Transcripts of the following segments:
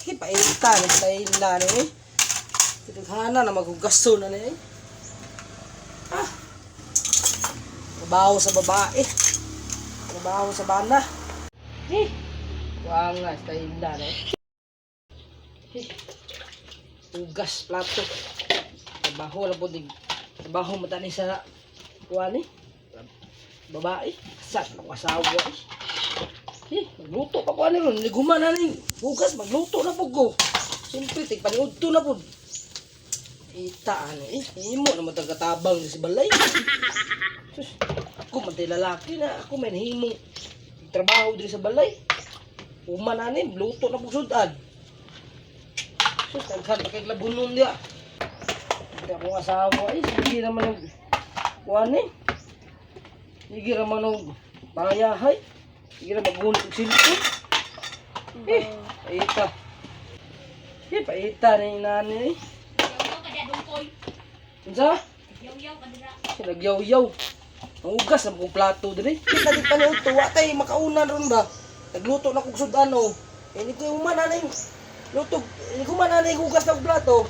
Hey, paita ni Tayla ni eh. Tidughana na maghugaso na ni eh. Ah. Trabaho sa babae. Trabaho sa bana. Eh. Wala nga, Tayla ni. Eh. Hugas plato. Trabaho na po din. Trabaho mo tani sa kuan ni. Babae. Sa asawa eh. Eh, magluto pa ko ani ron. Niguma na ning hugas, magluto na pud ko. Siyempre, tig paniudto na pud. Ita ani eh, imo na man katabang ni si Balay. Sus, ako man tay lalaki na ako may nahimong trabaho diri sa balay. Uma na ni, luto na pud sudan. Sus, daghan pa kay labunon diya. Hindi akong asawa eh, sige naman og kuan eh. Sige naman og payahay. Sige na magunit og silpon. Eh, paita. Eh, paita ni nani eh. Yaw-yaw ka dira, dungkoy. Unsa? Yaw-yaw ka dira. Nagyaw-yaw. Ang ugas na kong plato dire. Kita di paniud to, wa tay makaunan ron ba. Nagluto na kog sudan oh. Eh, ni ko human na ning luto, ni ko man na ning hugas na kog plato.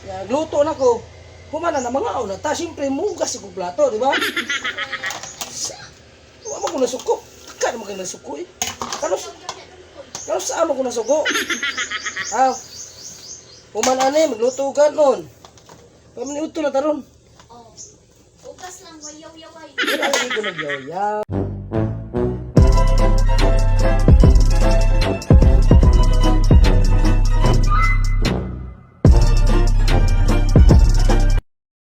Ya, nagluto na ko. Human na na mga na ta, siyempre mugas kog plato, di ba? Wa man ko nasuko. Ka naman kay nasuko eh. Kanos kanos sa amo ko nasuko. Ah. Human ani magluto ka noon. Kami ni udto na taron. Oh. Ugas lang, way yaw-yaw ay. Wala lagi ko nagyaw-yaw.